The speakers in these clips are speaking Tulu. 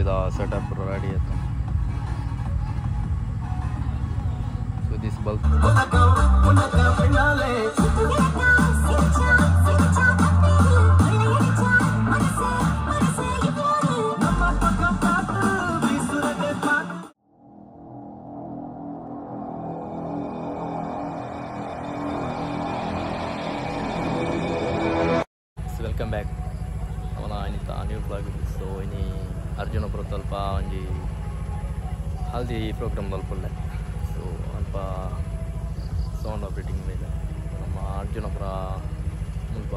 ಹಲ್ದಿದ ಸೆಟಪ್ ರೆಡಿ ಆಯ್ತು. So this bulb welcome back ಅವನ ಅನಿತಾ new blog. So ಇನಿ ಅರ್ಜುನಪುರ ಸ್ವಲ್ಪ ಒಂಜಿ ಹಲ್ದಿ ಪ್ರೋಗ್ರಾಮ್ ಅಲ್ಪುಲ್ಲೆ. ಸೊ ಅಲ್ಪ ಸೌಂಡ್ ಆಪ್ರೇಟಿಂಗ್ ಮೇಲೆ ನಮ್ಮ ಅರ್ಜುನಪುರ ಮುಲ್ಪ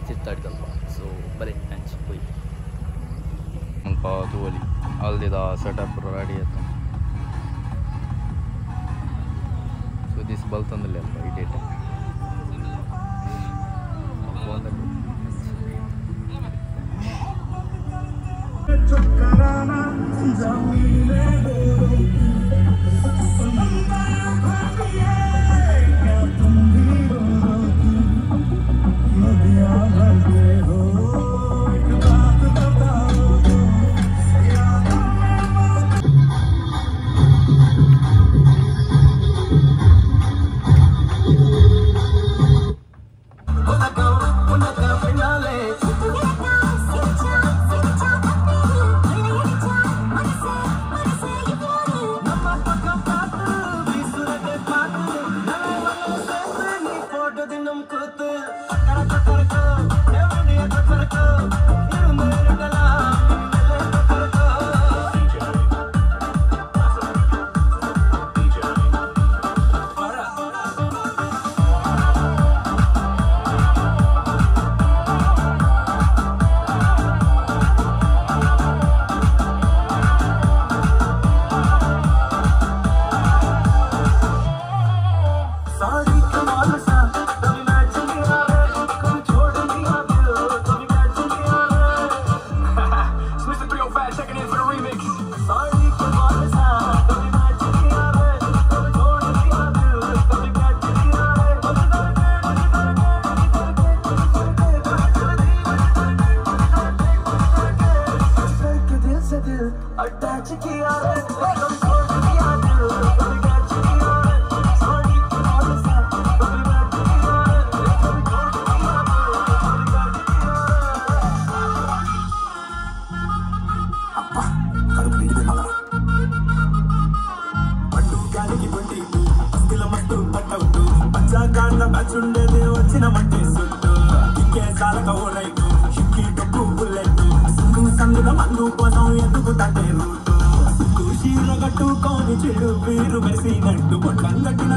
ಚಿತ್ತಾಡಿದಲ್ಪ. ಸೊ ಬಲೆ ಅಂಚಿ ಪೋಯಿ ಮುಲ್ಪ ತೂವಲಿ ಹಲ್ದಿದ ಸೆಟಪ್ ರೆಡಿ ಆಯ್ತು. ಸೊ this ಬಲ್ತಂದಿಲ್ಲ ಅಲ್ಪ ಈ ಡೇಟ್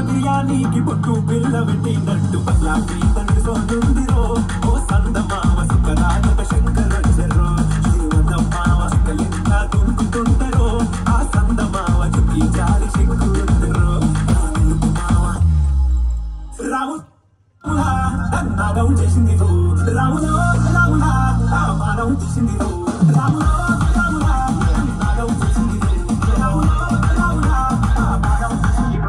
బిర్యానీకి పొట్టు పిల్ల పెట్టినట్టు పంజాబీ తండ్రి సోదుందిరో ఓ సందమామ సుఖరాజక శంకరొచ్చరో శ్రీవంతమ్మావ సుఖలింత దుంకుతుంటారో ఆ సందమావ చుక్కి జాలి సిగ్గుంటారో మావ రాము తన్నాగం చేసింది రాములో రాములా మానవం చేసింది రాములో రాములా తన్నాగం చేసింది రాములో రాములా మానవం చేసింది.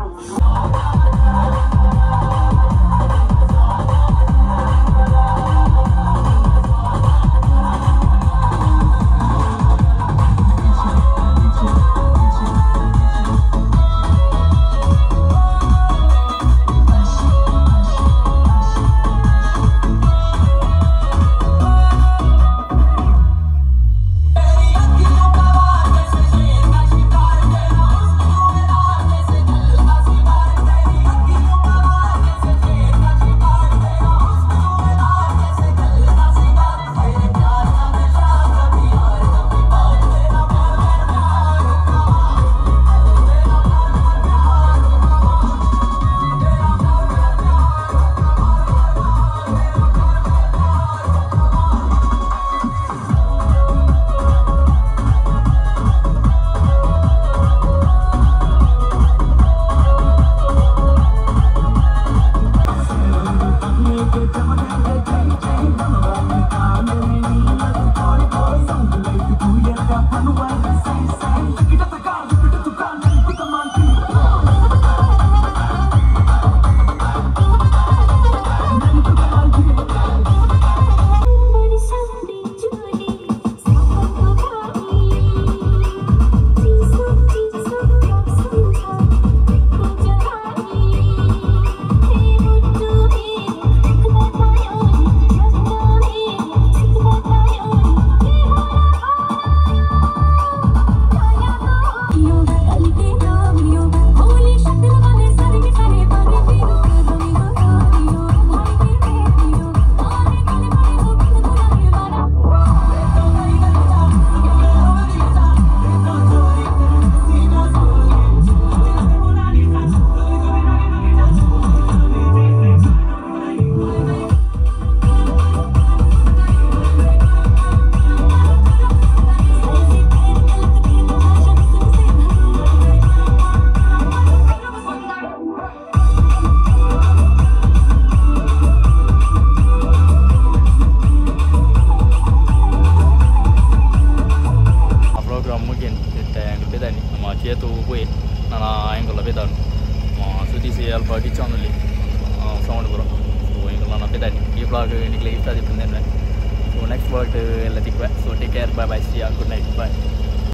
ಚೇತು ಪೋಯಿ ನಾನು ಎಂಕಲ್ಲ ಬೇತಾಡು ಸುದೀಸಿ ಅಲ್ಪ ಗಿಚ್ಚೊಂದುಲ್ಲಿ ಸೌಂಡ್ ಪೂರ. ಸೊ ಎಂಕಲ್ಲ ನಾನು ಬೇತಾಡಿ ಈ ಬ್ಲಾಗ್ ನಿಕ್ಲೆ ಇಷ್ಟ ಆದಿಪ್ಪು. ಸೊ ನೆಕ್ಸ್ಟ್ ಬ್ಲಾಗ್ ಎಲ್ಲ ತಿಕ್ಕುವೆ. So take care, bye bye, see ya, good night, bye.